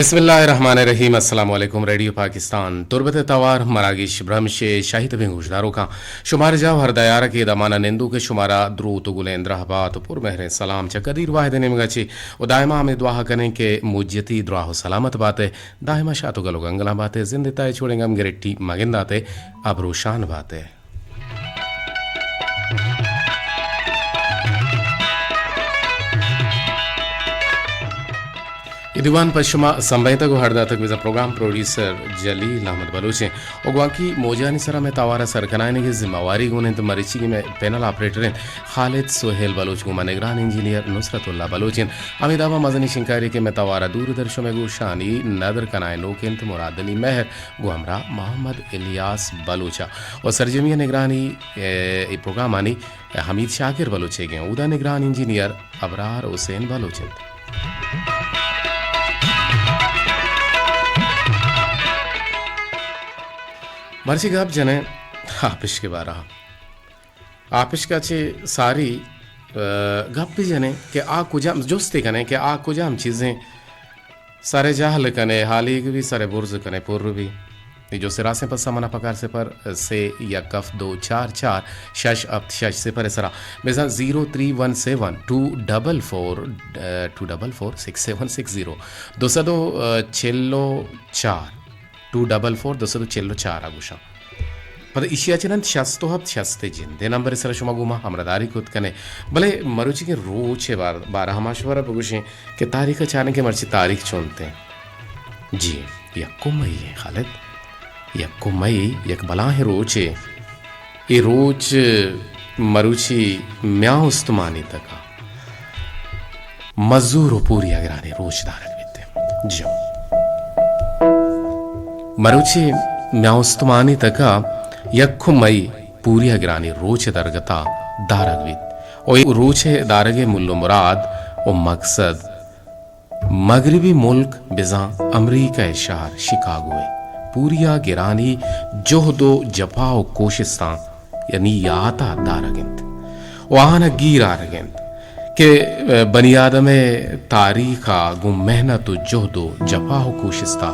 بسم اللہ الرحمن الرحیم۔ السلام علیکم۔ ریڈیو پاکستان تربت ءِ توار مراگش برمش ءِ شاہی تبیں گوشداروکاں، شمار جاہ ءُ ہر دیارہ کہ دمانا نندوک ءِ شمارا دروت ءُ گل ءِ اندراہ بات ءُ پر مہریں سلام چہ قدیر واحد ءِ نیمگا چہ ءُ دائما ہمے دعا کنیں کہ مجتی دراہ ءُ سلامت بات ءِ، دائما شات ءُ گل ءُ گنگلاں بات ءِ، زند ءِ تہا ہچ وڑیں غم گرٹی مگندات ءِ، ابرو شان بات ءِ۔ اے دیوان پہ شما سمبھینتگ ءُ ہر داتگ بزاں پروگرام پروڈیوسر جلیل احمد بلوچ ایں ءُ گوانکی موجانی سرا مئے توار ءِ سر کنائینگ ءِ ذمہ واری گون انت مرچیگیں مئے پینل آپریٹر انت خالد سہیل بلوچ، گوں ما نگران انجینئر نصرت اللہ بلوچ انت۔ ہمے دابا مزنیں شنکاری کہ مئے توار ءَ دور در شمئے گوشانی ندر کنائینوک انت مراد علی مہر گوں ہمراہ محمد الیاس بلوچ ءَ ءُ سرجمی ءَ نگرانی، اے، اے پروگرامانی حمید شاکر بلوچ ئیگ ایں۔ اودا نگران انجینئر ابرار حسین بلوچ انت۔ مرچی گپ جنیں آپشک ءِ بارہ ءَ۔ آپشک ءَ چہ ساری، ءَ، گپ بہ جنیں کہ آ کجام، جستے کنیں کہ آ کجام چیزیں سر ءَ جہل کنے، ہالیگ بی، سر ءَ برز کنے، پر بی۔ اے جست ءِ راستیں پسہ منا پکار صفر سے یک ہفت دو چار چار شش ہفت شش صفر ءِ سرا۔ بزاں زیرو تھری ون سیون ٹو ڈبل فور، ٹو ڈبل فور سکس سیون سکس زیرو۔ دو سد ءُ چل ءُ چار، ٹو ڈبل فور دو سد ءُ چل ءُ چار ءَ گوشاں۔ پدا ایشی ءَ چہ رند شست ءُ ہپت شست ءِ جند ءِ نمبر ءِ سرا شما گوں ما ہمراہداری کت کنے۔ بلے مروچیگیں روچ ءِ بار-، بارہ ءَ ما شمارا بگوشیں کہ تاریخ ءَ چاریں کہ مرچی تاریخ چونت ایں۔ جی، یکم مئی ایں خالد۔ یکم مئی یک بلاہیں روچے۔ اے روچ مروچی میان استمانی تکا مزور ءُ پوریاگرانی روچ دارگ بیت۔ جی۔ مروچی میان استمانی تکا یکم مئی پوریاگرانی روچ درگتا دارگ بیت۔ ءُ اے روچ دارگ ءِ مول ءُ مراد ءُ مقصد مغربی ملک بزاں امریکہ ءِ شہر شکاگو ءِ پوریا گرانی جہد ءُ جپا ءُ کوشستاں یعنی یات ءَ دارگ انت ءُ آہاں گیر آرگ انت کہ بنی آدم ءِ تاریخ ءَ گوں محنت ءُ جہد ءُ جپا ءُ کوشست ءَ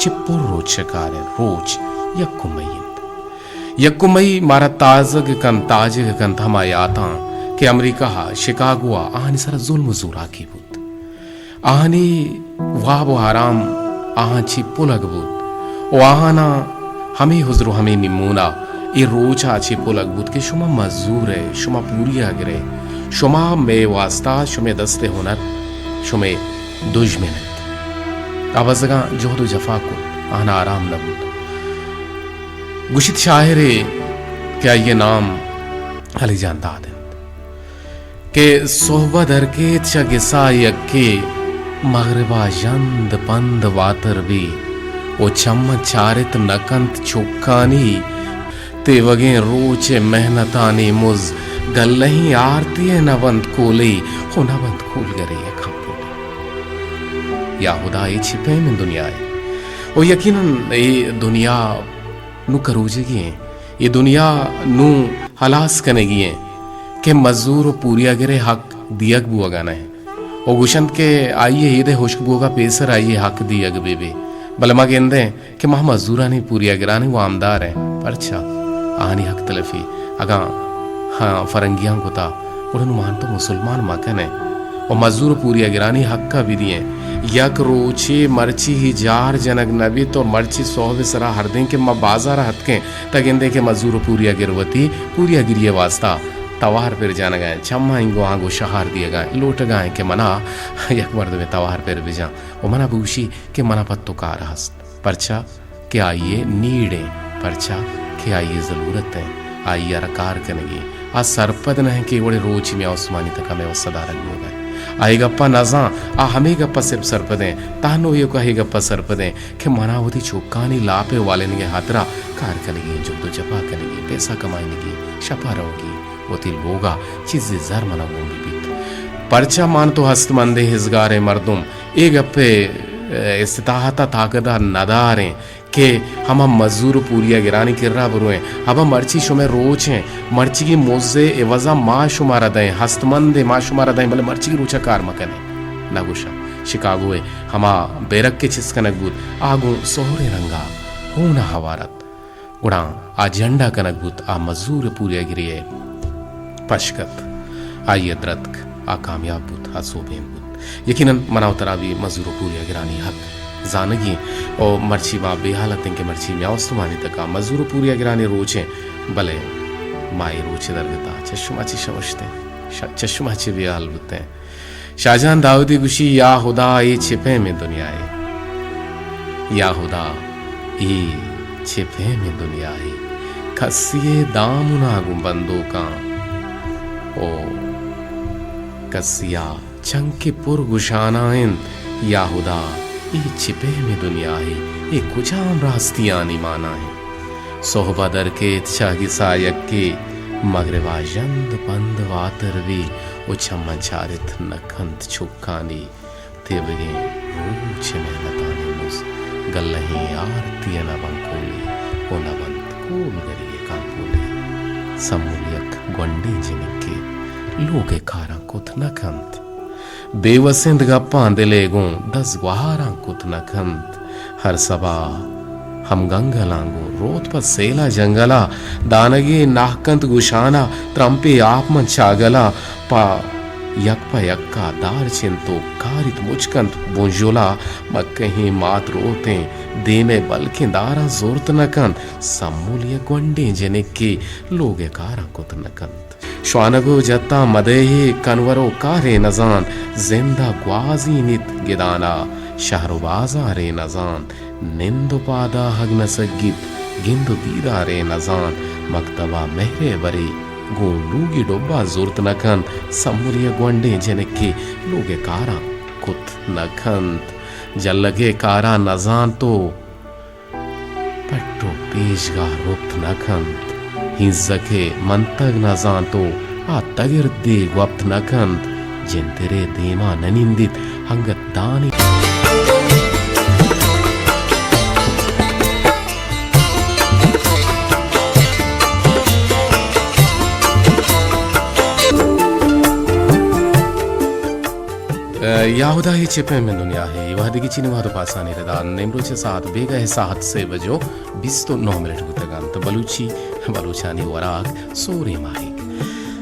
چہ پر ءُ چکاریں روچ یکم مئی انت۔ یکم مئی مارا تازگ کنت، تاجگ کنت ہما یاتاں کہ امریکہ ءَ شکاگو ءَ آہانی سرا ظلم ءُ زوراکی بوت۔ آہانی واب ءُ آرام آہاں چی پلگ بوت ءُ آہاناں ہمے عذر ءُ ہمے نمونہ اے روچ ءَ چی پلگ بوت کہ شما مزور ئے، شما پوریاگر ئے، شما مئے واستا، شمئے دست ءِ ہنر شمئے دژمن انت۔ آ بزگاں جہد ءُ جفا کت، آہاں آرام نہ بوت۔ گوشیت شاعرے کہ آئی ءِ نام علی جان داد انت۔ کہ سہب ءَ درکیت چہ گسا یکے، مغرب ءَ ژند پند واتر بی، ءُ چماں چارت نہ کنت چکانی، تیوگیں روچ ءِ محنتانی مز، گلہیں آرتی ءَ نہ بنت کولی، ءُ نہ بنت کولگرے ءِ کمپولی۔ یا ہدا اے چی پیمیں دنیائے؟ ءُ یقیناً اے دنیا نوں کروجگی ایں۔ اے دنیا نوں ہلاس کنگی ایں کہ مزور ءُ پوریاگر ءِ حق دیگ بوگ ءَ نہ انت۔ ءُ گوشنت کہ آئی ءِ ہید ءِ ہشک بوگ ءَ پیسر آئی ءِ حق دیگ بہ بی۔ بلے ما گندیں کہ ما مزورانی پوریاگرانی وامدار ایں۔ پرچا؟ آہانی حق تلفی اگاں، ہاں، فرنگیاں کتا، گڑا نوں مان تو مسلمان مہ کنیں۔ ءُ مزور ءُ پوریاگرانی حق ءَ بدییں۔ یک روچے مرچی ہی جار جنگ نہ بیت ءُ مرچی سہب ءِ سرا ہردیں کہ ما بازار ءَ اتکیں، تہ گندیں کہ مزور ءُ پوریاگر وتی پوریاگری ءِ واستا توار پر جنگ ءَ انت، چماں انگواں گوں شہار دیگ ءَ انت، لوٹگ ءَ انت کہ منا یک مردمے توار پر بجن ءُ منا بگوشی کہ منا پہ تو کار ہست۔ پرچا؟ کہ آئی ءِ نیڈ ایں، پرچا کہ آئی ءِ ضلورت ایں، آئی ءَ را کار کنگی۔ آ سرپد نہ انت کہ اے وڑیں روچے میان آسمانی تکا مئے واستا دارگ بوگ ءَ انت۔ آ اے گپ ءَ نزان، آ ہمے گپ ءَ صرف سرپد ایں، تہنا ایوک ءَ اے گپ ءَ سرپد ایں کہ منا وتی چکانی لاپ ءِ والینگ ءِ ہاترا کار کنگی، جہد ءُ جپا کنگی، پیسہ کمائینگی، شپ ءَ روگی، وتی لوگ ءَ چیزے زر منا گون بہ بیت۔ پرچا مان تو ہستمندیں ہزگاریں مردم اے گپ ءِ استطاعت ءَ طاقت ءَ نداریں کہ ہما مزور ءُ پوریاگرانی کرا برویں، ابا مرچی شمئے روچ ایں، مرچیگیں مز ءِ عوضا ما شمارا دئیں، ہستمند ایں ما شمارا دئیں، بلے مرچیگیں روچا کار مکنیں۔ نہ گوشاں۔ شکاگو ءِ ہما بیرک کہ چست کنگ بوت، آ گوں سہریں رنگ ءَ ہون ءَ ہوار ات۔ گڑا آ جھنڈا کنگ بوت، آ مزور پوریاگرے ءَ پشک ات۔ آئی ءَ درتک، آ کامیاب بوت، آ سوبین بوت۔ یقیناً منا و ترا بھی مزور و پوریاگرانی حق زانگی انت۔ او مرچی ما بے حال اتیں کہ مرچی میاں استمانی تکا مزور و پوریاگرانی روچ انت، بلے ما اے روچ درگتا چہ شما چی شمشتیں؟ ش-، چہ شما چی بے حال بوتیں؟ شاہجان داودی گوشی، یا ہدا، اے چہ پیمیں دنیائے؟ یا ہدا، اے چہ پیمیں دنیائے؟ کسی ءِ دامنا گوں بندوکاں، او کسی ءَ چنکہ پر گشانا انت، یا ہدا، اے چہ پیمیں دنیائے؟ اے کجام راستیانی مانا انت؟ سہب ءَ در کیت چاگس ءَ یکے، مگرب ءَ ژند پند واتر بی، و چماں چارت نہ کنت چکانی۔ تیوگیں روچ ءِ محنتانی مز، گلہیں آرتی ءَ نہ بنت کولی، و نہ بنت کولگری ءِ کانپولی۔ سمولیک گونڈیں جنکے، لوگ ءِ کاراں کت نہ کنت۔ بے وس انت گپاں دل ءِ گوں، دز گوہاراں کت نہ کنت۔ ہر سبا ہم گنگلاں گوں روت پہ سیلا جنگلا، دانگے ناہ کنت گشانا، ترمپے آپ من چاگلا، پہ یک پہ یکا دار چنت و کاریت مچ کنت بنجلا، مکہیں مات روتیں دیم ءِ بلکیں داراں زرت نہ کنت۔ سمولی ءِ گونڈیں جنکے، لوگ ءِ کاراں کت نہ کنت۔ شوانگ و جتاں مدئے، کنور و کارے نزانت، زند ءَ گوازینیت گدانا، شہر و بازارے نزانت، نند و پاد ءَ ہگ نہ سگیت، گند و دیدارے نزانت، مکتب ءَ مہرے برے، گوں لوگی ڈبہ ءَ زرت نہ کنت۔ سمولی ءِ گونڈیں جنکے، لوگ ءِ کاراں کت نہ کنت، جلگ ءِ کاراں نزانت و پٹ و پیشگاہ رپت نہ کنت، ہینزک ءِ منتگ نہ زانت و آ تگردے گوپت نہ کنت، جندرے دیما نہ نندیت، انگت دانے۔ یا ہدا، اے چہ پیمیں دنیا ہے۔ اے وہدے کہ چینی وہد و پاسانی ردا نیمروچ ءِ ساعت بیگہ ءِ ساعت سے بجو بیست و نو منٹ بوتگ انت۔ بلوچی، بلوچانی وراک، سوریں ماہیگ۔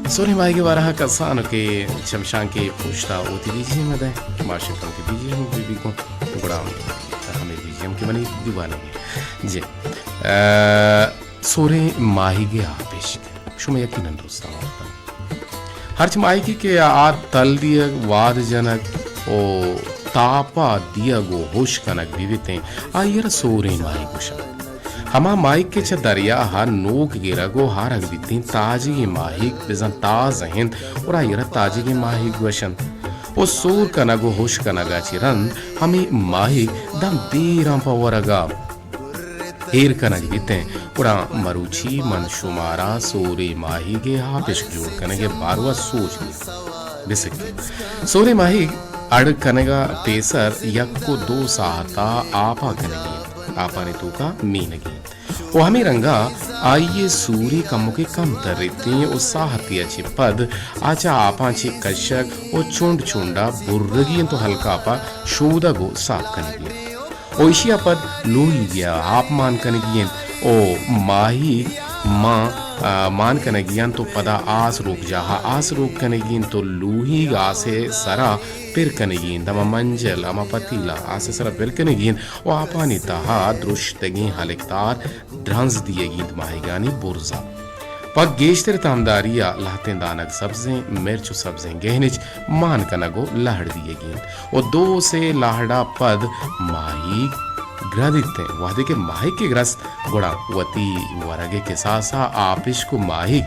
سوریں ماہیگ ءِ بارہ ءَ کسان کہ چمشانکے پشت ءَ وتی بی جی ایم ءَ دئے، ما شکاں کہ بی جی ایم بی بی کن، گڑا ہمے بی جی ایم کہ منی دیوانے گے۔ جی۔ ا، سوریں ماہیگ ءِ آپشک۔ شما یقیناً درستاں وارتگ۔ ہرچ ماہیگے کہ آ تل دیگ، واد جنگ و تاپا دیگ و ہشک کنگ بہ بیتیں، آئی ءَ را سوریں ماہیگ گوشنت۔ ہما ماہیگ کہ چہ دریا ءَ نوک گرگ و ہارگ بیتیں، تاجگیں ماہیگ بزاں تاز انت، گڑا آئی ءَ را تاجگیں ماہیگ گوشنت۔ و سور کنگ و ہشک کنگ ءَ چہ رند ہمے ماہیگ داں دیراں پہ ورگ ءَ ایر کنگ بیتیں، گڑا مروچی من شمارا سوریں ماہیگ ءِ آپشک جوڑ کنگ ءِ باروا سوج دیاں۔ بسکیں۔ سوریں ماہیگ اڑ کنگ ءَ پیسر یک و دو ساہت ءَ آپا کنگی انت، آپانی توکا مینگی انت۔ و ہمے رنگا آئی ءِ سوری کمکے کم تریتیں و ساہتے ءَ چہ پد آ چہ آپاں چہ کشگ و چنڈ چنڈا برگی انت و ہلکاپا شودگ و ساپ کنگی انت۔ و ایشی ءَ پد لوہیگے ءَ آپ مان کنگی انت و ماہیگ مان، آ، مان کنگی انت و پدا آس روک جاہ ءَ آس روک کنگی انت و لوہیگ آس ءِ سرا پر کنگی انت، ہما منجل، ہما پتیلا آس ءِ سرا پر کنگی انت و آپانی تہا درشتگیں ہلکدار درنز دیگی انت ماہیگانی برزا۔ پہ گیشتر تامداری ءَ لہتیں دانگ سبزیں مرچ و سبزیں گہنچ مان کنگ و لہڑ دیگی انت و دو سے لہڑ ءَ پد ماہیگ گردیتیں۔ وہدے کہ ماہیگ کہ گرست، گڑا وتی ورگ ءِ کساس ءَ آپشک و ماہیگ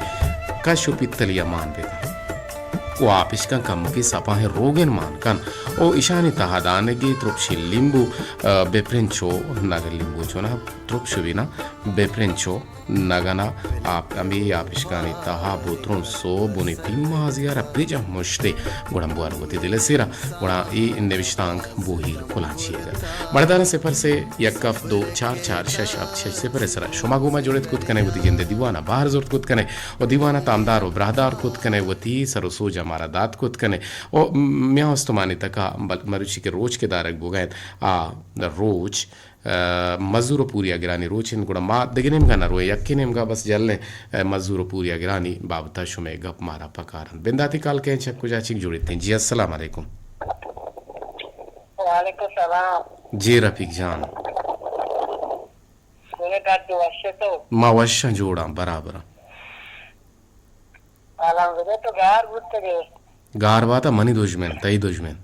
کش و پیتلی ءَ مان بہ کن و آپشکاں کمکے سپاہیں روگن مان کن و اشانی تہا دانگے ترپشیں لیمبو، آ، بپرنچو، نگر لیمبو چونا ترپشو بینا، بپرنچو، نگن ءَ آپ، ہمے آپشکانی تہا بوترون سو بنے پیمازی ءَ را بجہ مشتے، گڑا بوار وتی دل ءِ سیرا، گڑا اے نوشتانک بوہیر کلانچی ءَ۔ مڑداراں صفر سے یک ہفت دو چار چار شش ہفت شش صفر ءِ سرا شما گوں ما جڑت کت کنے، وتی جند ءِ دیوان ءَ بہر زرت کت کنے و دیوان ءَ تامدار و براہدار کت کنے، وتی سر و سوجاں مارا دات کت کنے۔ او میاں استمانی تکا بل-، مروچی کہ روچ کہ دارگ بوگا انت، آ روچ، آ، مزور و پوریا گرانی روچ انت، گڑا ما دگہ نیمگا نہ رویں، یکے نیمگا بس جلیں، آ، مزور و پوریا گرانی بابتا شمے گپ مارا پکار انت۔ بنداتی کال کئے چک کجا چک جوڑیت انت۔ جی السلام علیکم۔ وعلیکم السلام۔ جی رفیق جان۔ گڑا گڈ وش تو؟ ما وشاں جوڑاں برابراں۔ الحمدللہ، تو گار بوتگے؟ گار باتا منی دژمن، تئی دژمن۔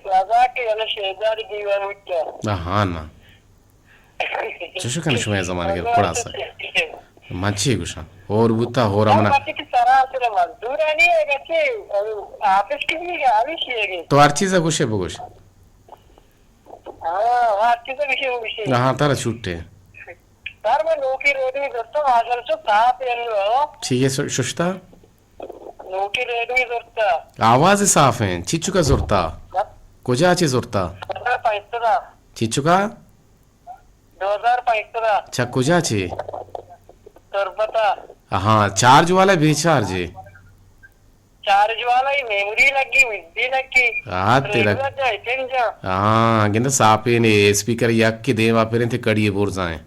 بابا کہ یلا شیزاری دیوان بوتا۔ آہاں نا۔ چشو کن شمئے زمانگ ء پڑا سا۔ من چی گوشاں؟ ہور بوتا، ہور امنا۔ مرچی کہ سرا سر مزدورانی ہے، گچے، آفس کی بھی گاڑی شیگی۔ تو ہر چیز گوشے بگوش۔ ہاں، ہر چیز گوشے بگوشے۔ ہاں، ترا چھٹے۔ سر، من نوکی ریڈیو زرتا، ماشاءاللہ چو صاف ہے انو۔ چی یہ ششتا؟ نوکی ریڈیو زرتا۔ آواز صاف ہیں، چی چکا زرتا؟ ہاں۔ کجا چی زرتا؟ دو ہزار پانچ سد۔ چی چکا؟ دو ہزار پانچ سد۔ چا کجا چی؟ تربتا۔ ہاں، چارج والا بے چارج ہے؟ چارج والا ہی، میموری لگی، ویڈی لگی۔ ہاں، تیرا۔ ریڈیو جا، اتن جا۔ ہاں، گندے صاف ہے نے، اسپیکر یک کے دیما پھریں تے کڑی برزائیں۔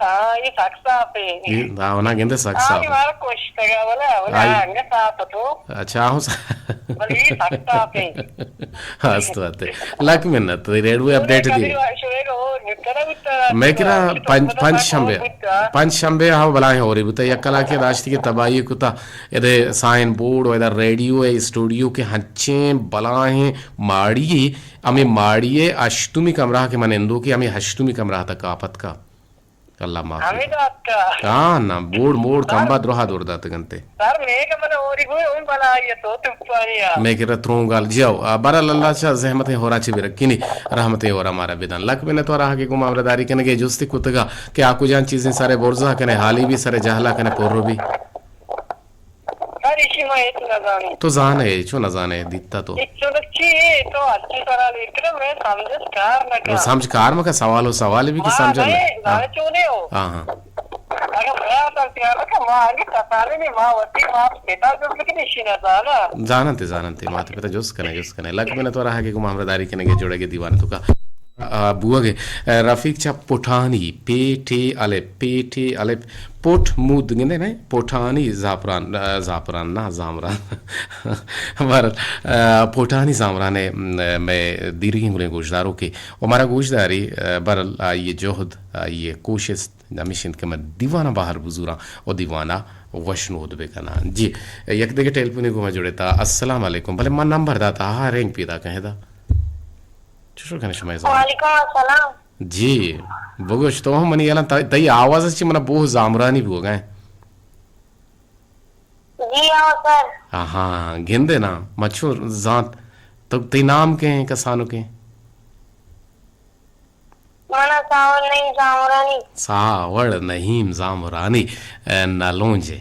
ہاں، یہ سک صاف ہے۔ یہ، ہاں، نا گندے سک ہاں، صاف یہ ہے۔ مارا کوشتگا، بولے، بولے، آئی۔ ہاں، انگا صاف تو۔ اچھا، ہوں سا-، بولے، یہ سک صاف ہے۔ ہست بات ہے۔ لک منت، تو ریڈیو اپڈیٹ دی۔ کبھی شوئے گا، وہ نکلا بتا، میں کرا تو پنج، تو پنج تو شنبے، بتا۔ پنج شنبے ہاو بلائیں ہوری بوتا، یک کلاکے داشتی کہ تباہی کتا، ادے سائن بورڈ و ادے ریڈیو ہے، اسٹوڈیو کے ہنچیں بلائیں ماڑی، ہمیں ماڑی ہے، ہشتمی کمرہ کے من اندو کے، ہمیں ہشتمی کمرہ تک آپت کا۔ اللہ معاف ہمیں کرے۔ دات کا۔ ہاں، نا، بوڑ موڑ سر، کمبا درہا دور داتگ انت۔ سر، میگا من اوری گوئے، اون بلا آئی تو تپانی آ۔ میں کہ رتروں گال جیو، آ، برال اللہ چا زحمتیں ہورا چی برکینی، رحمتیں ہورا مارا بدن۔ لک منت وارا کہ گوں ہمراہ داری کنگے جستی کتگا کہ آ کجان چیزیں سرے برزا کنے، حالی بھی سرے جہلا کنے، پر بھی۔ سر، ایشی ما ہچ نہ زانیں۔ تو زانے، چو نہ زانے، دیتا تو۔ ہچ چو نہ چی ہے، تو ہچی سرا لیکن میں سمجھت کار نہ کر۔ سمجھ کار مکا، سوال و سوال بھی کہ ما سمجھ نہ۔ نہیں، زانے چو نہیں ہو۔ ہاں، ہاں۔ اگر میں اصل تیار نہ کر، ما آگے کسانے نہیں، ما وتی ما پتا جو لیکن ایشی نہ زانا۔ زاننتے، زاننتے، ما تو پتا جس کنے، جس کنے۔ لک منت وارا کہ گوں ہمراہ داری کنگے جوڑے گے دیوان تو کا۔ آ، بوگ ء، آ، رفیق چہ پٹانی، پے ٹے الپ، پے ٹے الپ، پٹ مود گندے نہ، پٹانی زاپران، آ، زاپران نہ، زامران۔ بہرحال، آ، پٹانی زامران ء، م، مئے دیرگیں گلیں گوشداروکے و مارا گوشداری، آ، بہرحال آئی ء جہد، آئی ء کوشست ہمیش انت کہ من دیوان ء بہر بزوراں و دیوان ء وشنود بکناں۔ جی، یک دگہ ٹیلیفونے گوں ما جڑتا۔ السلام علیکم۔ بلے من نمبر داتا، ہا رنگ پیدا کہیں دا۔ چشو کنے شمئے زمانگ؟ وعلیکم السلام۔ جی، بگوش تو ہم منی یلاں تئی، تئی آواز چی منا بوہ زامرانی بوگا ہے۔ جی ہاں سر۔ آہاں، گندے نا، مچو زانت۔ تو تئی نام کے ہیں، کسانو کے ہیں؟ منا ساوڑ نعیم زامرانی۔ ساوڑ نعیم زامرانی، اے، نالونج ہے۔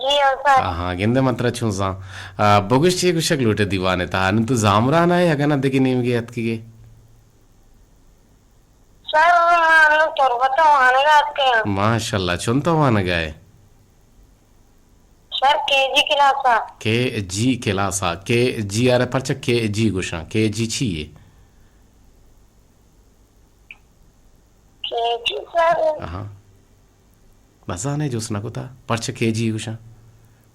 جی ہاں سر۔ آہاں، گندے من ترا چون زان۔ آ، بگوش چے گوشگ لوٹے دیوانے تہا؟ نوں تو زامران آئے، اگاں نہ دگہ نیمگے اتکگے؟ سر، ما انوں تربت ء وانگ ء اتکگ آں۔ ماشاءاللہ، چنت ء وانگ ء ئے؟ سر، کے جی کلاس ء۔ کے جی کلاس ء، کے جی ء را پرچا کے جی گوشاں؟ کے جی چی یے؟ کے جی سر۔ آہاں۔ بزانے جست نہ کتا؟ پرچا کے جی گوشاں؟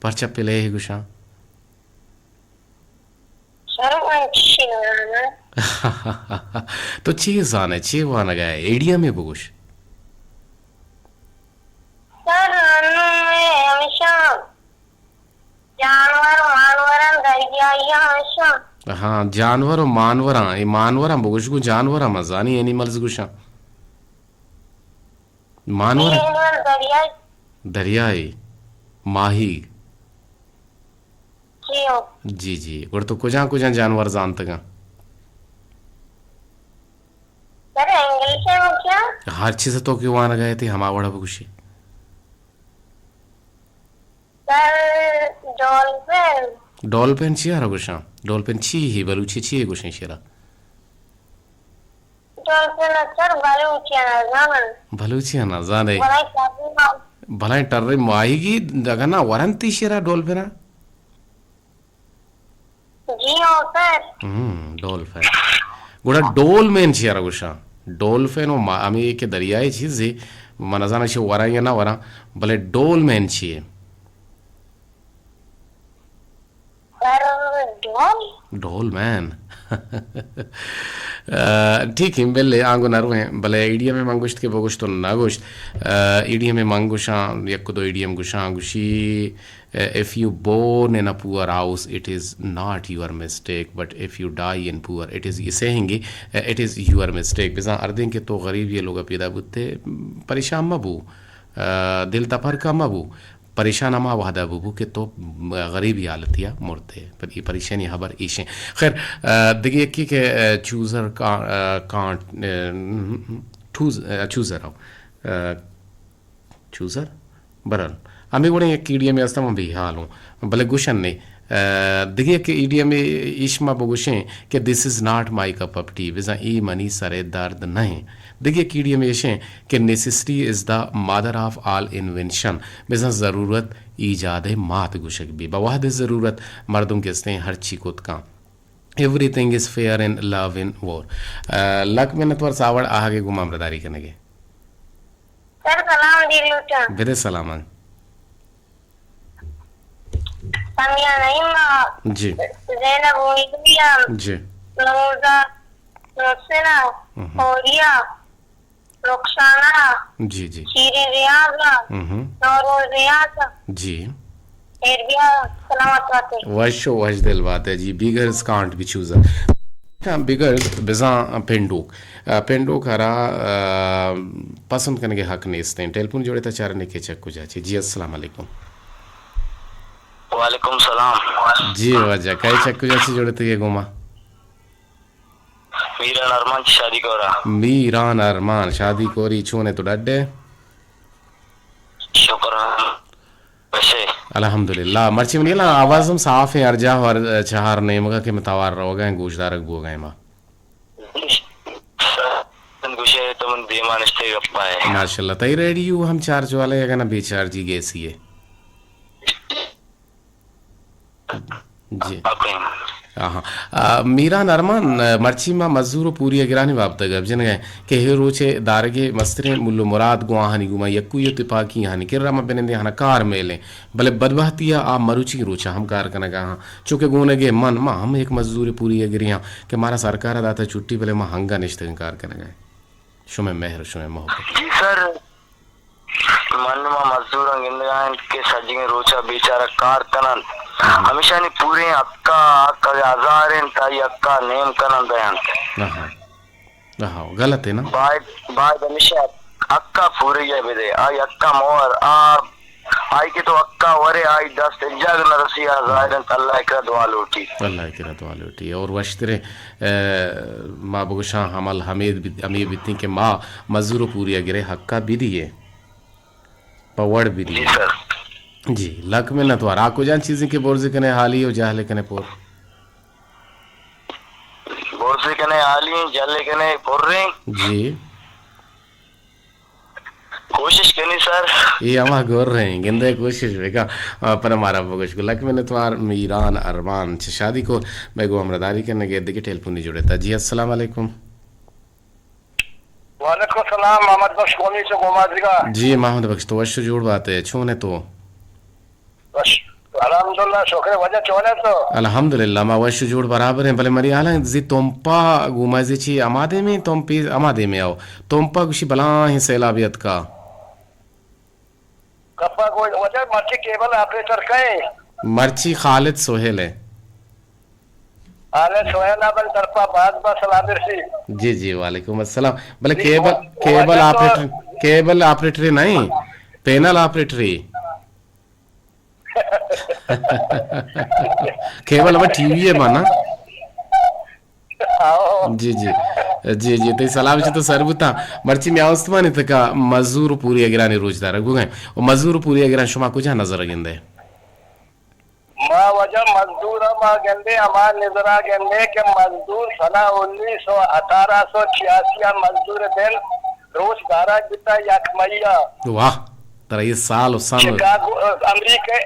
پرچا پلے گوشاں؟ سر، من چی نہ زاناں۔ تو چی زانئے؟ چی وانگ ء ئے؟ ایڈیا مے بگوش۔ سر، انوں مئے ہمیشاں جانور مانوراں، دریائی ہمیشاں۔ ہاں، جانور و مانوراں، اے مانوراں بگوش، گوں جانوراں مزانی اینیملز گوشاں۔ مانور؟ اینیمل دریائی۔ دریائی۔ ماہیگ۔ جی ہو۔ جی، جی۔ گڑا تو کجان کجان جانور زانتگاں؟ سر، انگلش ء گوشاں؟ ہر چیز ء تو کہ وانگ ء ئے، تئی ہما وڑ ء بگوشی۔ سر، ڈولفن۔ ڈولفن چی ء را گوشاں؟ ڈولفن چی ہی؟ بلوچی چی ء گوشیں شیرا؟ ڈولفن ء سر بلوچی ء نہ زاناں۔ بلوچی ء نہ زانے؟ بلے سر، بلائیں ٹریں ماہیگی اگاں نہ ورنت ایشی ءَ را ڈولفن ءَ؟ جی ہاں سر۔ ہم، ڈولفن۔ گڑا ڈولمین چی ءَ را گوشاں؟ ڈولفن و ما-، ہمے کہ دریائے چیزے، من نزاناں ایشی وراں یا نہ وراں، بلے ڈولمین چی ئے؟ سر، ڈول؟ ڈولمین۔ آ، ٹھیک ایں، بلے آنگو نرویں، بلے ایڈیم ءَ من گوشت کہ بگوشت و نہ گوشت۔ آ، ایڈیم ءَ من گوشاں، یک دو ایڈیم گوشاں، گوشی، If you born in a poor house, it is not your mistake, but if you die in poor, it is, یہ سئے ہنگے، it is your mistake. بزاں ہردیں کہ تو غریبی ءِ لوگ ءَ پیدا بوتے، پریشان مہ بو، آ، دل تپرکہ مہ بو، پریشان ہما وہد ءَ ببو کہ تو غریبی حالتی ءَ مرتے۔ پر-، یہ پریشانی ہبر ایشیں۔ خیر، آ، دگہ یکی کہ، آ، چوزر کا-، آ، کانٹ، آ، ٹوز-، آ، چوزر ہو۔ آ، چوزر؟ برحال، ہمے وڑیں یک ایڈیمے است، من بے حال اوں، بلے گوشن نے۔ آ، دگہ یک ایڈیمے ایش ما بگوشیں کہ this is not my cup of tea، بزاں اے منی سر ءِ درد نہ ایں۔ دگہ یک ایڈیمے ایشیں کہ necessity is the mother of all invention، بزاں ضرورت ایجاد ءِ مات گوشگ بی۔ بہ وہد ضرورت مردم کہ استیں ہرچی کت کن۔ Everything is fair in love and war۔ آ، لک منت وار ساوڑ آہگ ءَ گوں ما ہمراہداری کنگ ءَ۔ سر سلام دیر لوٹاں۔ بدے سلاماں۔ سمیا نعیمہ۔ جی۔ زینب امیدویا۔ جی۔ نوزہ محسنہ۔ مہم۔ فوزیہ۔ رخسانہ۔ جی، جی۔ شیریں ریاض۔ مہم۔ نوروز ریاض۔ جی۔ ایر بیا سلامت باتے۔ وش و وش دل باتے جی، beggars can't be chooser۔ ہاں، beggars بزاں پنڈوک۔ آ، پنڈوک ہرا، آ، پسند کنگ ءِ حق نیست ایں۔ ٹیلیفون جوڑے تا چارنے کہ چک کجا چے۔ جی، السلام علیکم۔ وعلیکم سلام۔ جی واجہ، کئے چک کجا چے جوڑے تے گوما؟ میران ارمان چہ شادی کورا۔ میران ارمان، شادی کوری، چون ئے تو، ڈڈ ئے؟ شکر۔ وشے۔ الحمدللہ۔ مرچی منی لا آواز ہم صاف ایں، ہر جاہ و ہر چہار نیمگا کہ من توار روگا ایں، گوشدارگ بوگا ایں ما۔ گوشے تو من دیما نشتے گپا ایں۔ ماشاءاللہ۔ تئی ریڈیو ہم چارج والا ایں، اگاں نہ بے چارجی گیسی ایں۔ جی۔ آہاں۔ آ، میران ارمان، آ، مرچی ما مزدور و پوری ءِ گرانی بابت ءَ گپ جنگ ءَ ایں کہ ہے روچ ءِ دارگ ءِ مستریں مول و مراد گوں آہانی گوما یکوئی و تپاکی، آہانی کرا ما بنندیں، آہانا کار میل ایں، بلے بدبہتی ءَ آ مروچی روچ ءَ ہم کار کنگ ءَ آں، چو کہ گونگ ءَ من، ما ہم یک مزدور پوری ءِ گری آں کہ مارا سرکار ءَ داتہ چھٹی، بلے ما ہنگا نشتگ ایں کار کنگ ءَ۔ شمئے مہر و شمئے محبت۔ جی سر، من ما مزدوراں گندگا انت کہ سجگیں روچا بیچارہ کار کننت۔ ہمیشانی پوریں حقا، حق اگہ ہزار انت، آئی حقا نیم کننت دینت۔ آہا۔ آہا، غلط ہے نا؟ باید، باید ہمیشہ حقا پوریا بدے، آئی حقا مور، آ، آئی کہ تو حقا ورے، آئی دست اجاگ نہ رسی، آ ظاہر انت اللہ کرا دعا لوٹی۔ اللہ کرا دعا لوٹی۔ اور وشترے اے، ما بگوشاں عمل ہمے بیت، ہمے بیتیں کہ ما مزور و پوریا گرے حقا بدیے، پہ وڑ بدیے۔ جی سر۔ جی، لک منت وار۔ آ کجان چیزیں کہ برزی کنے حالی و جہلے کنے پر؟ برزی کنے حالی، جہلے کنے پریں۔ جی۔ کوشش کنی سر۔ اے ہما گور رہے ہیں، گندے کوشش بکا۔ آ، پر ہمارا بگوش کو۔ لک منت وار میران ارمان چہ شادی کو، میں گو ہمراہ داری کرنے گئے، دگہ ٹیلیفونی جوڑے تا۔ جی، السلام علیکم۔ وعلیکم السلام، محمد بخش قومی سے گومازگا۔ جی، محمد بخش تو وش جوڑ باتے، چون ہے تو؟ وش۔ الحمدللہ، شکر، واجہ چون ئے تو؟ الحمدللہ، ما وش جوڑ برابر ایں، بلے منی حالاں زی تمپا گوما زی چی ہما دیمے، تمپی ہما دیمے آؤ۔ تمپا گوشی بلاہیں سیلابی اتکا۔ کپا گوش، واجہ مرچی کیبل آپریٹر کئے؟ مرچی خالد سہیل ہے۔ خالد سہیل آ بل طرفا باز باز سلام برسی۔ جی جی، وعلیکم السلام۔ بلے جی، کیبل، واجہ کیبل تو آپریٹر، کیبل آپریٹر نہیں، پینل آپریٹر۔ کیبل ہمے ٹی وی ءِ مانا۔ آؤ۔ جی، جی۔ جی، جی، تئی سلام چہ تو سر بوتاں۔ مرچی میاں استمانی تکا مزور و پوری اگرانی روچ دارگ بوگیں۔ و مزور و پوری اگران شما کجا نظر گندے؟ ما واجہ مزدور ما گندے، ہما نظرا گندے کہ مزدور سنہ انیس سو اٹھارہ سو چھیاسی ءَ مزدور دل روچ دارگ بیتا یک مئی ءَ۔ واہ۔ ترا اے سال و سن و شکاگو، امریکہ،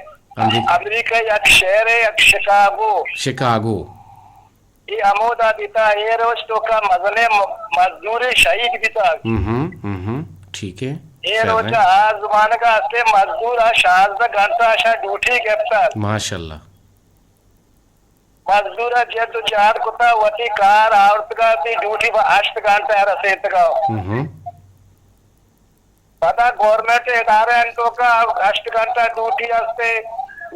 امریکہ۔ امریکہ یک شہرے، یک شکاگو۔ شکاگو۔ اے ہمودا بیتا، اے روچ توکا مزنیں م-، مزدورے شہید بیتا۔ ہم ہم، ہم ہم، ٹھیک ہے۔ اے خیر روچا ہے۔ آ زمانگا ہستے مزدور آ شانزدہ گھنٹہ آشا ڈیوٹی گپتا۔ ماشاءاللہ۔ مزدور ء جد و جہد کتا، وتی کار آورتگا، وتی ڈیوٹی پہ ہشت گھنٹہ ء رسیتگا۔ ہم ہم۔ پدا گورنمنٹ ادارہ ان توکا ہشت گھنٹہ ڈیوٹی ہستے،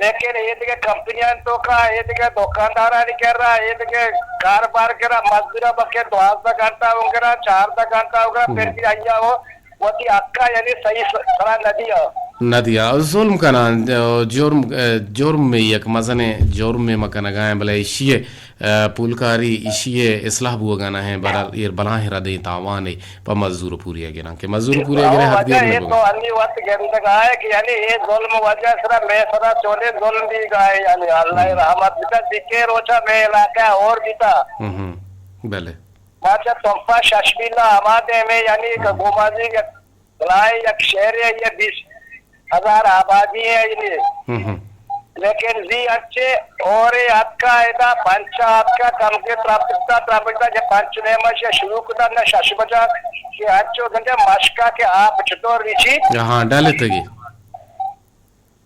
لیکن اے دگہ کمپنی ان توکا، اے دگہ دکاندارانی کرا، اے دگہ کاروبار کرا مزدور بکے دوازدہ گھنٹہ ہوں کرا، چاردہ گھنٹہ ہوں کرا، پھر ہم۔ بھی آیا ہو وتی حقا یعنی صحیح س-، سرا ندیا۔ ندیا۔ ظلم کناں، جرم، جرم یک مزنیں جرمے ما کنگا ایں، بلے ایشی ء پولکاری، ایشی ء اصلاح بوگا نہ ایں، بہرحال ایر بلاہیں ردیں تاوانے پہ مزدور پوریا گراں کہ مزدور پوریا گرے حق دیر نہ بوگا۔ تو انی وقت گندگا ہے کہ یعنی اے ظلم وجہ سرا مے سرا چولے ظلم بیگا ہے، یعنی اللہ رحمت بتا، دکے روچا مے علاقہ اور بیتا۔ ہم ہم۔ بلے۔ ما چہ تمپا شش میل ء ہما دیم ء، یعنی کہ گومازی یک بلاہیں یک شہرے ء، یہ بیست ہزار آبادی ہے، یعنی۔ ہم ہم۔ لیکن زی انچے اور اتکا ادا پنچا اتکا کم کے ترپتا، ترپتا جب پنچ نیم ء شروع کتا نہ شش بجا کہ انچو گندے مشکا کہ آپ چطور ریچی۔ ہاں، ڈالتگی۔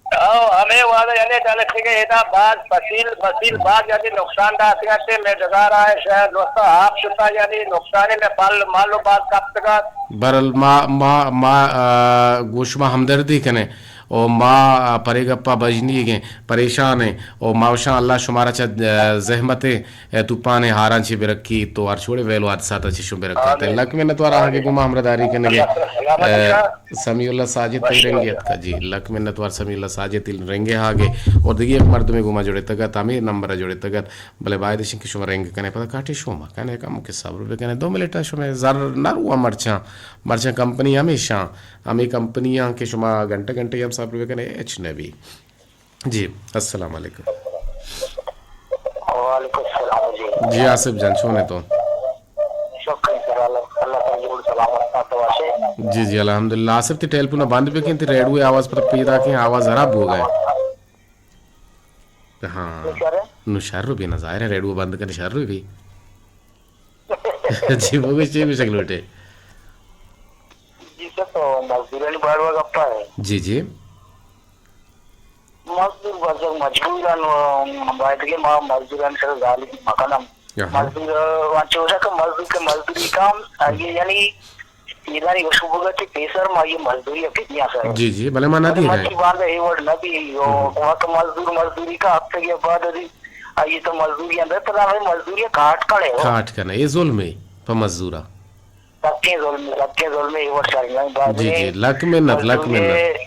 او ہمے وہد یعنی ڈلتگیں ادا باز فصیل، فصیل باز یعنی نقصان داتگ انت، مئے ڈگار ء شاید دوستا آپ شتا یعنی نقصان مئے پل مال و باز کپتگ ات۔ برل ما، ما، ما، آ، گوں شما ہمدردی کنیں و ما، آ، پرے گپا بجنیگیں، پریشان ایں و ما وشاں اللہ شمارا چہ، آ، زحمت ء توپان ء ہاراں چہ برکیت و ہر چوڑے ویل و حادثات ء چشوں برکات۔ آمین۔ لک منت وار آہاں کہ گوں ما ہمراہ داری کنگے۔ اللہ سلامت بات۔ سمیع اللہ ساجد تئی رنگے اتکا جی، لک منت وار سمیع اللہ ساجد تئی رنگے آگے۔ اور دگہ یک مردمے گوں ما جڑتگ ات، ہمے نمبر ء جڑتگ ات، بلے باید اش کہ شما رنگ کنے پدا کاٹے شما کنے کم کہ صبر بکنے، دو منٹ ء شما زر نہ روا مرچاں، مرچاں کمپنی ہمیشاں، ہمے کمپنی آں کہ شما گھنٹہ گھنٹہ ہم صبر بکنے ہچ نہ بی۔ جی، السلام علیکم۔ وعلیکم السلام جی۔ جی آصف جان، چون ئے تو؟ شکر سر، اللہ، اللہ تعالی جوڑ سلامت، تو واشے؟ جی جی، الحمدللہ۔ آصف، تئی ٹیلیفون بند بکن، تئی ریڈیو آواز پر پیدا کن، آواز خراب ہو گئے۔ ہاں۔ نو شر بی نا، ظاہر ہے ریڈیو بند کن شر بی۔ جی، وہ کچھ چیز بھی شکل بیٹے۔ جی سر، تو مزدورانی باروا گپا ہے۔ جی جی۔ مزدور بزگ مجبور ان و باید کہ ما مزدوران سر ظالم مکنم۔ مزدور، انچو کہ مزدور کہ مزدوری کام، آئی یعنی ایدانی گوشگ بوگا کہ پیسر ما یہ مزدوری ء بدیاں سر۔ جی جی، بلے ما نہ دی رہے۔ مرچی باندہ اے وڑ نہ دی، وقت مزدور مزدوری کا ہفتگی بعد دی، آئی تو مزدوری اندر پدا ہمیں مزدوری کاٹ کنے ہو۔ کاٹ کنے، اے ظلم ہے پہ مزدورا۔ سکیں ظلم، سکیں ظلم، اے وڑ شرمندہ جی جی، لک منت، لک منت۔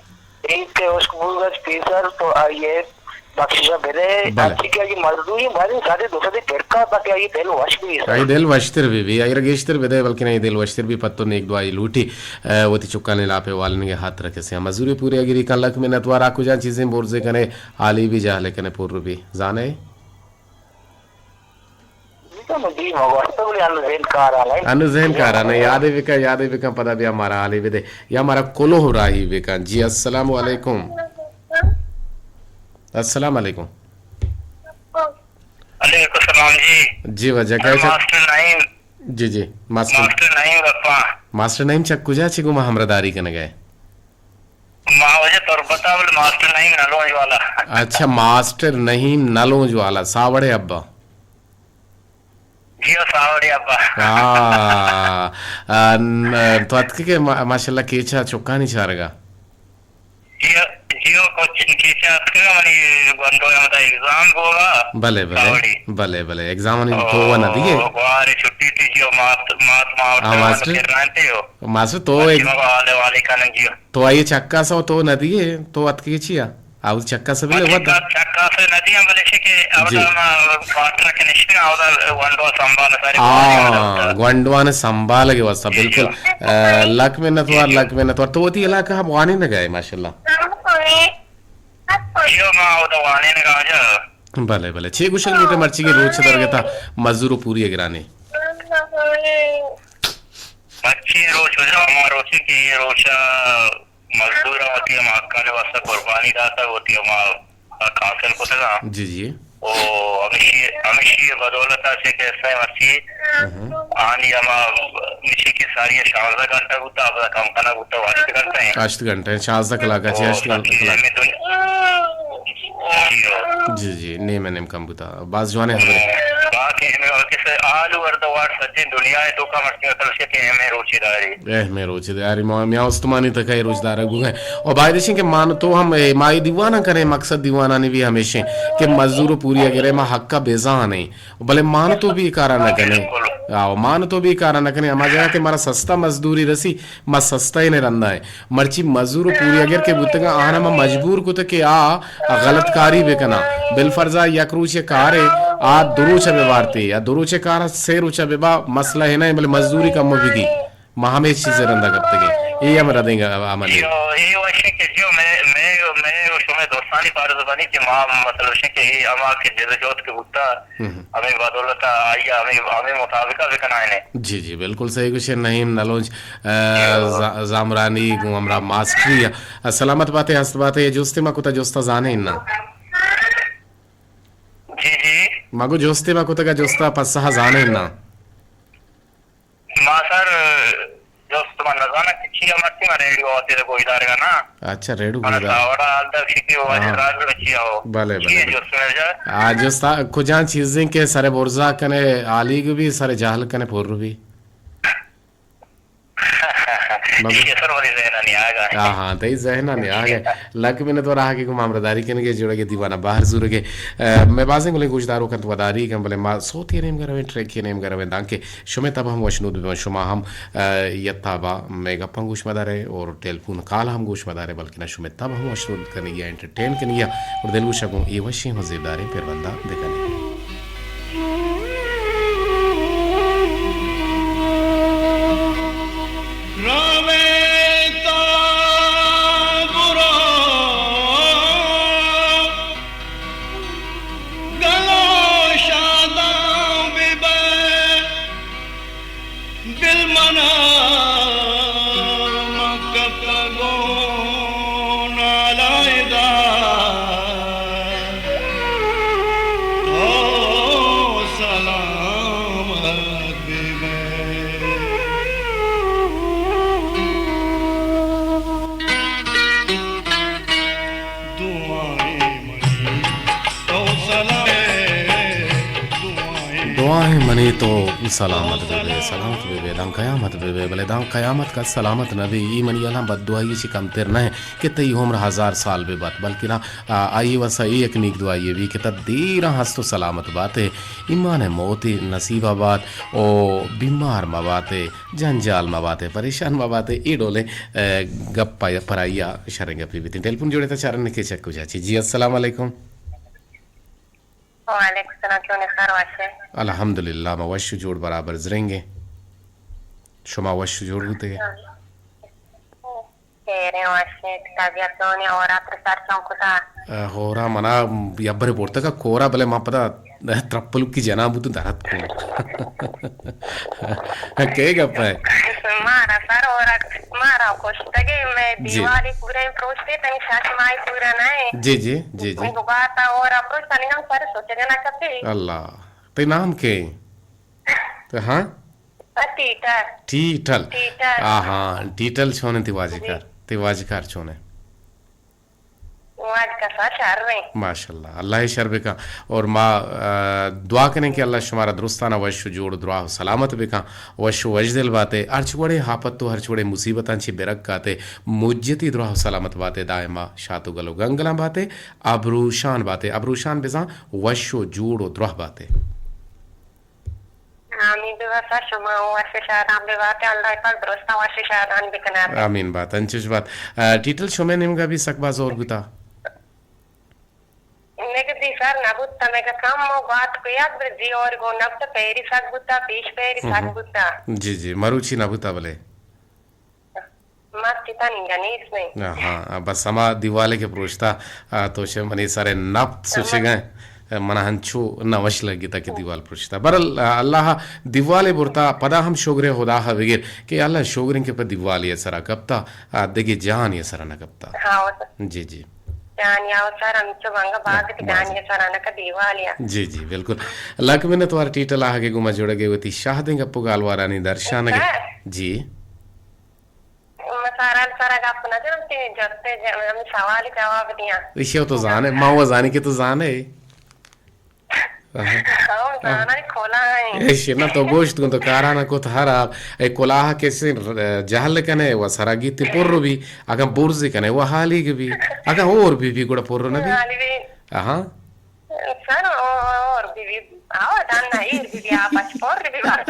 ایک اشک بوگا پیسر تو آئیے بخشش بدے، بلے۔ اچھی کہ آئی مزدوری بھاری ساڑھے دو سو دے پھرکا تاکہ آئی دل وش بھی آئی دل وشتر بھی بھی، آئی گیشتر بدے، بلکہ نہیں دل وشتر بھی پتو نیک دعائی لوٹی، اے، وتی چکانی لاپے والنگے ہاتھ رکھے سے۔ مزدوری پوری اگری کن لک منت وارا کجا چیزیں بورزے کنے، آلی بھی جاہلے کنے پور بھی۔ زانے؟ انو ذہن کار آ نہیں، یادے بکن، یادے بکن، پدا بیا مارا حالے بدے، یا مارا کلوہ راہی بکن۔ جی، السلام علیکم۔ السلام علیکم۔ علیکم السلام جی۔ جی واجہ، کیا چا-، ماسٹر نعیم۔ جی جی، ماسٹر۔ ماسٹر نعیم گپا۔ ماسٹر نعیم چک کجا چی گو ما ہمراہ داری کنگے؟ ما واجہ تربت ء، بلے ماسٹر نعیم نلونج والا۔ اچھا، ماسٹر نعیم نلونج والا، ساوڑے ابا۔ جی، او ساوڑے ابا۔ آ، آ، ن-، تو اتکے کہ ما-، ماشاءاللہ کیچا چکانی چارگا۔ جی، جی، او کچھ کیچا اتکے منی گونڈو ہمدا ایگزام بوگا۔ بلے، بلے۔ ساوڑی۔ بلے، بلے، ایگزام نی تو وہ نہ دیے۔ گوارے چھٹی تھی جی، او مات، مات، مات، ہاں، ماسٹر۔ ماسٹر تو ایک مگا والے، والے کانن جی۔ تو آئی چکا سو تو نہ دیے، تو اتکے چیا؟ آؤ چکا سو بلے ودا۔ چکا سو نہ دیے، بلے شکے، آؤ جی۔ دا ما کوارٹر کے نشتے، آؤ دا گونڈو سنبھال ساری ہاں، گونڈوان سنبھال کے واسطہ، جی، بالکل۔ جی۔ اے، لک منت وار، جی، جی۔ لک منت وار۔ تو وتی علاقہ ہم وانے نہ گئے، ماشاءاللہ۔ جی، ما آؤ دا وانے نہ گا جا۔ بلے، بلے۔ چی گوشگ لوٹے مرچی کے روچ درگتا مزدور پوری گرانے۔ مرچی روچ ہو جا، ہما روچ کہ یہ روچ مزدوراں وتی ہما حقانی واسطہ قربانی داتگ، وتی ہما حق حاصل کتگاں۔ جی، جی۔ او ہمیشی، ہمیشی بدولت ءَ چہ کہ سئے مرچی آنی ہما مشی کہ ساری شانزدہ گھنٹہ بوتا، اب کم کنگ بوتا، ہشت گھنٹہ ہیں۔ ہشت گھنٹہ ہیں، شانزدہ کلاک ءَ چہ او ہشت سچی کلاک۔ ہمیں دنیا۔ جی ہو۔ جی، جی، نیم ءَ نیم کم بوتا۔ باز جوانیں خبرے۔ باقی ہمیں وقت سے آل اوور دا ورلڈ سجیں دنیا ءِ توکا مرچی مطلب کہ اہمیں روچے داری۔ اہمیں روچے داری۔ ما-، میاں استمانی تک ءَ روچ دارگ بوگئے۔ و باید اش کہ مان تو ہم، اے، ما اے دیواناں کنیں، مقصد دیوانانی بھی ہمیشیں کہ مزدور و پوری اگر ما حق ءَ بزانیں، بلے مان تو بھی اے کارا نہ کنیں۔ بالکل۔ آو، مان تو بھی اے کارا نہ کنیں۔ ہما جگہ کہ مارا سستا مزدوری رسی، ما سستائینے رندا ایں۔ مرچی مزور و پوری اگر کہ بوتگاں، آہانا ما مجبور کتگ کہ آ غلط کاری بکناں۔ بالفرض آ یک روچے کارے، آ دو روچ ببارتے یا دو روچے کار سے روچ ببا، مسئلہ ہے نہ، بلے مزدوری کم بگی۔ ما ہمے چیز رندا کپتگیں۔ اے ہم ردیں عمل ہے۔ اے وشیں کہ جو میں، میں، میں و شمئے دوستانی پارا زبانی کہ ما مطلب شیں کہ اے ہما کہ جد و جہد کہ بوتا، ہمے بدولت ءَ آئی ءَ ہمے، ہمے مطابق ءَ بکنائینے۔ جی، جی، بالکل صحیح گوشے نعیم نلونج، ءَ، ز-، زامرانی گوں ہمراہ ماسٹری ءَ۔ سلامت باتے، ہست باتے، جستے ما کتا جستا زانے نا؟ جی، جی۔ ما گو جستے ما کتگا جستا پسہ زانے نا؟ ما سر جست من نزاناں کہ چیا مرچی من ریڈیو وتی گوش دارگا نا۔ اچھا، ریڈیو من گوش دار۔ ساوڑا حال دا شکی واجہ ہاں۔ راز میں چیا ہو۔ بلے، بلے، چیا بلے۔ جست میں جا۔ آ جست آ، کجان چیزیں کہ سر برزا کنے آلیگ بھی، سر جہل کنے پر بھی۔ مگو۔ یہ سر والی ذہن نہیں آگا۔ ہاں، ہاں، تئی ذہن نہیں آگا۔ لک منت وار آ کہ گوں ہمراہداری کنگے، جوڑگے دیوانہ بہر زورگے۔ ءَ، مئے بازیں گلیں گوشداروک انت وداری کن، بلے ما صوتی نیمگا رویں، ٹریکی نیمگا رویں، دانکہ شمئے تب ہم وشنود ببن، شما ہم، ءَ، یتا با مئے گپاں گوش مدارے اور ٹیلیفون کال ہم گوش مدارے، بلکنا شمئے تب ہم وشنود کنگی، انٹرٹین کنگی اور دلگوشا گوں اے وشیں و زیبداریں پربنداں بکنیں۔ روے تا برو گلو شاداں ببئے، دل منا مکپگوں نالائدا۔ او سلامت ببئے۔ دعائیں منی تو سلام، دعائیں منی تو سلامت ببئے، سلامت ببئے، داں قیامت ببئے، بلے داں قیامت کس سلامت نہ بی، ای منی الان بددعائی چی کمتر نہ کہ تئی عمر ہزار سال ببات، بلکنا، آ، آئی واسا اے یک نیک دعائی بی کہ تا دیراں ہست و سلامت باتے، ایمان موت نصیب بات، او بیمار مباتے، جنجال مباتے، پریشان مباتے، اے ڈولیں، اے، گپ پرائی شریں گپی بیتیں۔ ٹیلیفون جوڑے تا چارن کے چک کجا چی۔ جی، السلام علیکم۔ وعلیکم السلام، چون ئے سر، وش ئے؟ الحمدللہ، ما وش و جوڑ برابر زرنگیں۔ شما وش و جوڑ بوتگے؟ خیریں، وش ئے، طبیعت چون ئے، ہورا تر سر چون کتا؟ اے، ہورا منا یبرے برتگا کورا، بلے ما پدا ترپلکی جنان بوتوں درت کن۔ کئے گپ ئے؟ مارا سر ہورا، مارا کشتگے، مئے جی۔ دیوالے پورا پروشتے، تنی شش ماہی پورا نہ ئے۔ جی، جی، جی، جی۔ گباتا ہورا پروشتا، نگم سر سوچگا نہ کپے۔ اللہ۔ تئی نام کئے؟ تو ہاں؟ ٹیٹل۔ ٹیٹل۔ ٹیٹل۔ آ ہاں، ٹیٹل چون ئے تئی واجکار؟ جی۔ تئی واجکار چون ئے؟ واجکار سا شر ئے۔ ماشاءاللہ، اللہ ئے شر بکن۔ اور ما، آ، دعا کنیں کہ اللہ شمارا درستانا وش و جوڑ و دراہ و سلامت بکن۔ وش و وشدل باتے، ہرچ وڑیں آپت و ہرچ وڑیں مصیبتاں چی برکاتے، مجتی دراہ و سلامت باتے، دائما شات و گل و گنگلاں باتے، ابروشان باتے، ابروشان بزاں وش و جوڑ و دراہ باتے۔ آمین ببات، شما وش و شادان ببات، اللہ پاک درستاں وش و شادان بکنات۔ آمین بات، انچش بات۔ آ، ٹیٹل شمئے نیمگا بھی سک باز ہور بوتا؟ مگہ دی سر نہ بوتا، مگہ کم و گوات کو یک بر دی اور گو نبتا، پیری سک بوتا، پیش پیری سک بوتا۔ جی، جی، مروچی نہ بوتا بلے۔ مرچی تنینگا نیست نئے۔ ہاں، ہاں، بس ہما دیوالے کہ پروشتا، آ، تو شے منی سر نپت سوچگا۔ منا ہنچو نہ وش لگتا کہ دیوال پرشتا۔ برحال، اللہ دیوالے برتا، پدا ہم شگرے خدا ءَ بگر کہ اللہ شگریں کہ پہ دیوالے سرا کپتا، آ، دگہ جہانے سرا نہ کپتا۔ ہاں، او سر۔ جی، جی۔ جہانی او سر ہنچو بنگا باز کہ جہانی سرا نہ کا دیوالے۔ جی، جی، بالکل۔ لک منت وار ٹیٹل آہگے گوما جڑگے وتی شاہدیں گپ و گالوارانی درشانگے۔ سر۔ جی۔ ما ساران سرا گپ نہ جنم، تئی جستے ج-، ہمے سوال جواب دیاں۔ ایشی تو زانے، ما وہ زانی کہ تو زانے۔ آہا۔ ہاں، زاناں کلاہ ایں۔ ایشی نہ تو گوشت کن تو کارانا کت ہر آپ۔ اے کلاہ کسے جہل کنے و سرا گیتی پر بی، اگاں برزی کنے و حالی بی، اگاں اور بی بی گڑا پر نہ بی۔ حالی بی۔ آہا۔ سر، اور بی بی، آو، دان نہ، ایر بی بی، آپ اچ پر بی بات۔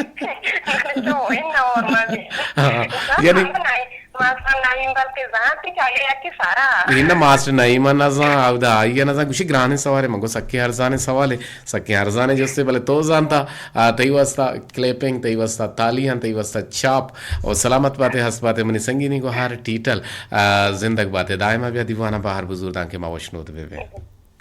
تو ان اور ما بی۔ ہاں، سر، یعنی ماسٹر نعیم، ماسٹر نعیم بلکہ زانتی چاہیے کہ سارا۔ یہ نہ ماسٹر نعیم نہ زان، او دا آئی نہ زان، گوشی گرانیں سوالے، من گو سکے ہر زانے سوالے، سکے ہر زانے جستے، بلے تو زانتا، آ، تئی واسطہ کلیپنگ، تئی واسطہ تالیاں، تئی واسطہ چاپ، او سلامت باتے، ہست باتے، منی سنگینی گو ہر ٹیٹل، آ، زندگ باتے، دائما بیا دیوانا بہر بزور دان کہ ما وشنود بے بے۔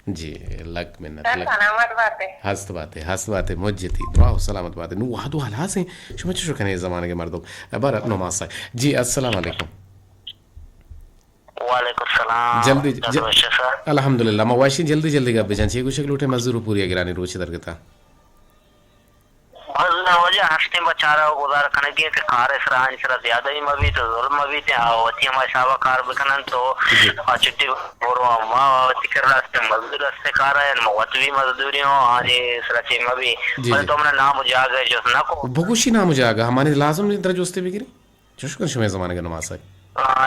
جی، لک منت، سر، لک۔ سلامت باتے۔ ہست باتے، ہست باتے، مجتی۔ دعا و سلامت باتے۔ نو وہدو ہلاس ہیں۔ شما چشو کنے زمانگے مردم؟ بر نماز سا۔ جی، السلام علیکم۔ وعلیکم السلام۔ جلدی، ج-، ڈاکٹر بشیر صاحب۔ الحمدللہ، ما واشی جلدی جلدی گپ بجان۔ چی گوشک لوٹے مزدور پوری گرانی روچ درگتا۔ بس نہ واجہ ہستیں بچارا و گزار کنگی کہ کار سرا آنی سرا زیادہ ہی مبیت و ظلم مبیت، آ وتی ہما حسابا کار بکنن تو جی۔ آ چھٹی برو، ما وتی کرا ہستیں مزدور ہستیں کارا، یعنی ما وت بھی مزدوری ہوں، آنی سرا چی مبی۔ جی، بلے جی۔ تو منا نام و جاگہ جست نہ کو۔ بگوشی نام و جاگہ، ہمانی لازم نہیں در جستے بگیری۔ چوش کن شمے زمانے کے نماسک۔ آ،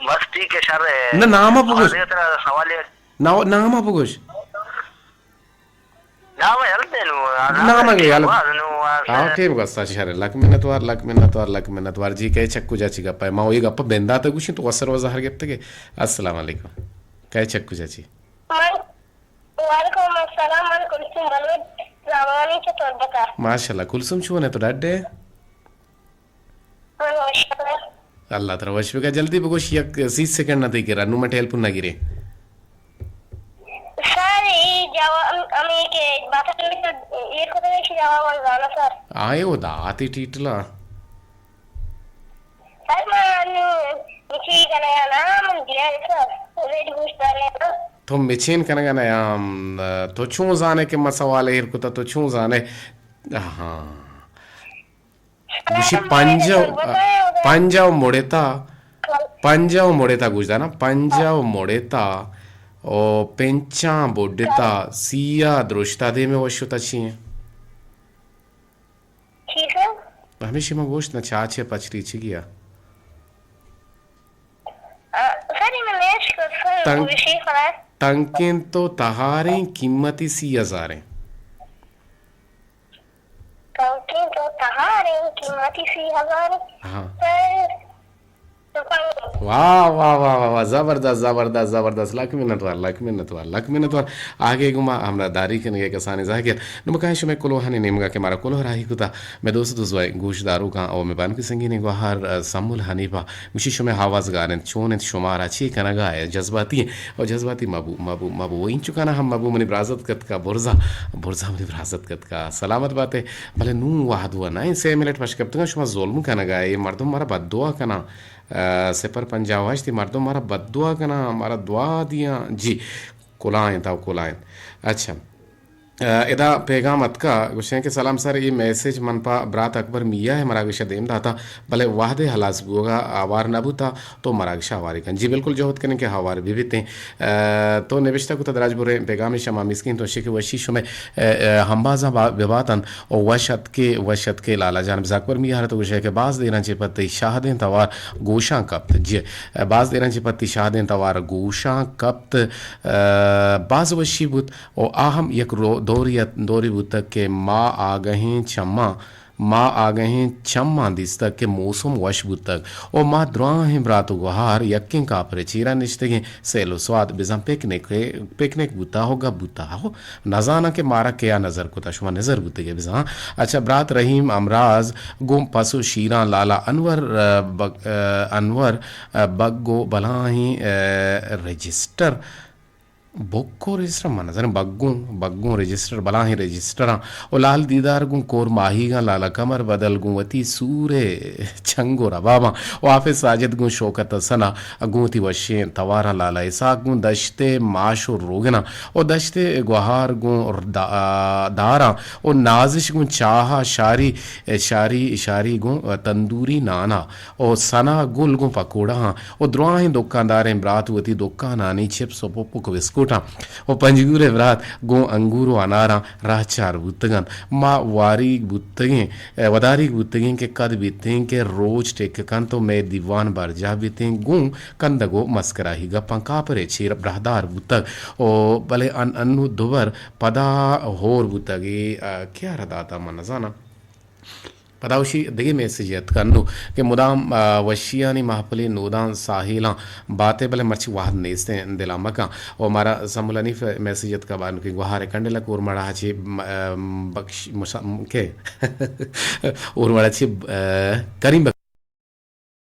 بس ٹھیک ہے، شر ہے۔ نہ، نام بگوش۔ آ، دیگہ ترا سوال ہے۔ نہ، نام بگوش۔ نام یل دے نو، نام نام یل۔ نو، آ، ہاں، ٹیم گستا چی شر۔ لک منت وار، لک منت وار، لک منت وار۔ جی، کئے چک کجا چی گپا ہے؟ ما وہی گپا بندات گوشیں تو وسر و زہر گپتگے۔ السلام علیکم۔ کئے چک کجا چی؟ من، وعلیکم السلام، من کلثوم بلوچ زامانی چہ تربتا۔ ماشاءاللہ، کلثوم چون ہے تو ڈڈے؟ من وش آں۔ اللہ ترا وش بکا۔ جلدی بگوش، یک سی سیکنڈ نہ تئی کرا، نو من ٹیلیفون نہ گرے۔ سر، اے جواب، ہمیں کہ بات ہمیں تو ایر کو تو ایشی جواب من زانا سر۔ آئے وہ داتی ٹیٹلا۔ سر، من نو چی کنگا نا، من دیا ہے سر۔ ریڈ گوش دارے نا۔ تو مچین کنگا نا، تو چون زانے کہ ما سوال ایر کتا، تو چون زانے؟ ہاں۔ گوشی پنجاہ، پنجاہ و مڑتا، پنجاہ و مڑتا گوش دانا، پنجاہ و مڑتا، او پنچاں بڈتا، سیا درشتا دیمے وشتا چی ہیں؟ چی سر؟ ہمیشی ما گوشت نا چاچے پچری چی گیا؟ آ، سر، یہ من نیش کو سر، تنگ-، گوشی خلاص۔ تنکیں تو تہاریں قیمتی سی ہزاریں۔ کاؤنٹیں تو تہاریں، قیمتی سی ہزار۔ ہاں۔ سر، سپنگ۔ واہ، واہ، واہ، واہ، واہ، زبردست، زبردست، زبردست، لک منت وار، لک منت وار، لک منت وار۔ آگے گما ہمراہ داری کنگے کسانی زاہگیت۔ نمکائیں شمے کلوہانی نیمگا کہ مارا کلوہ راہی کتا، میں دوست دوزوائے گوش داروکاں او میں بانکی سنگینی گوہار، آ، سمول حنیفہ، گوشی شمے آواز گار انت، چون انت شمارا چی کنگا ہے، جذباتی ہیں۔ او جذباتی مبو، مبو، مبو۔ و اینچکانا ہم مبو منی برازت کتکا برزا، برزا منی برازت کتکا۔ سلامت باتے۔ بلے نوں وہد و نہ ایں، سے منٹ پش کپتگاں، شما ظلم کنگا اے، مردم مارا بددعا کناں۔ آ، صفر پنجاہ و ہشت، مردم مارا بددعا کناں، مارا دعا دیاں۔ جی، کلائیں تا کلائیں۔ اچھا۔ آ، ادا پیغام اتکا، گوشیں کہ سلام سر، اے میسج من پہ برات اکبر میاں ء مراگش ء دیم داتا، بلے وہدے ہلاس بوگا آوار نہ بوتا، تو مراگش ء آواری کن۔ جی بالکل جہد کنیں کہ آوار بہ بیتیں۔ آ، تو نبشتہ کتا دراج بریں پیغامے شما مسکین تو شک وشی شمے، آ، آ، ہمبازاں با-، بہ باتن او وش اتکے، وش اتکے لالا جان۔ بزاں اکبر میاں تو گوشے کہ باز دیراں چہ پد تئی شاہدیں توار گوشاں کپت۔ جی، آ، باز دیراں چہ پد تئی شاہدیں توار گوشاں کپت، آ، باز وشی بوت۔ و آ ہم یک رو-، دورے ات، دورے بوتگ کہ ما آگہیں چماں، ما آگہیں چماں دیستگ کہ موسم وش بوتگ و ما دراہیں برات و گہار یکیں کاپرے چیرا نشتگیں، سیل و سواد بزاں پکنک، پکنک بوتا ہو گپ بوتا ہو۔ نزاناں کہ مارا کیا نظر کتا، شما نظر بوتگے بزاں۔ اچھا، برات رحیم امراز گوں پس و شیراں لالا انور، آ، بگ-، آ، انور، آ، بگ و بلاہیں، آ، رجسٹر بک ءُ رجسٹر من نزاناں، بگوں، بگوں رجسٹر، بلاہیں رجسٹراں۔ ءُ لال دیدار گوں کور ماہیگاں، لالا کمر بدل گوں وتی سور ءِ چنگ ءُ رباباں۔ ءُ حافظ ساجد گوں شوکت حسن ءَ گوں وتی وشیں تواراں، لالا اسحاق گوں دشت ءِ ماش ءُ روگناں ءُ دشت ءِ گوہار گوں دا-، داراں ءُ نازش گوں چاہ ءَ، شاری، شاری، شاری گوں تندوری نان ءَ ءُ ثنا گل گوں پکوڑاہاں ءُ دراہیں دکانداریں برات وتی دکانانی چپس ءُ پپک ءُ بسکوٹاں ءُ پنجگور ءِ برات گوں انگور ءُ اناراں راہ چار بوتگ اَنت۔ ما واریگ بوتگیں، وداریگ بوتگیں کہ کد بیتیں کہ روچ ٹک کنت ءُ مئے دیوان برجاہ بیتیں، گوں کندگ ءُ مسکراہی گپاں کاپر ءِ چیر براہدار بوتگ ءُ بلے ان-، انوں دوبر پدا ہور بوتگ۔ اے، آ، کیا را داتا من نزاناں۔ پدا وشی دگہ میسج اتک انوں کہ مدام، آ، وشیانی محفلے نودان ساحیلاں باتے، بلے مرچی وہد نیستیں، دلا مکن۔ ءُ مارا سمول حنیف میسج اتک، بانکیں گوہار کنڈلا کورمڑا چی، م-، آ، بخش مشا-، کے؟ اورمڑا چی، آ، کریم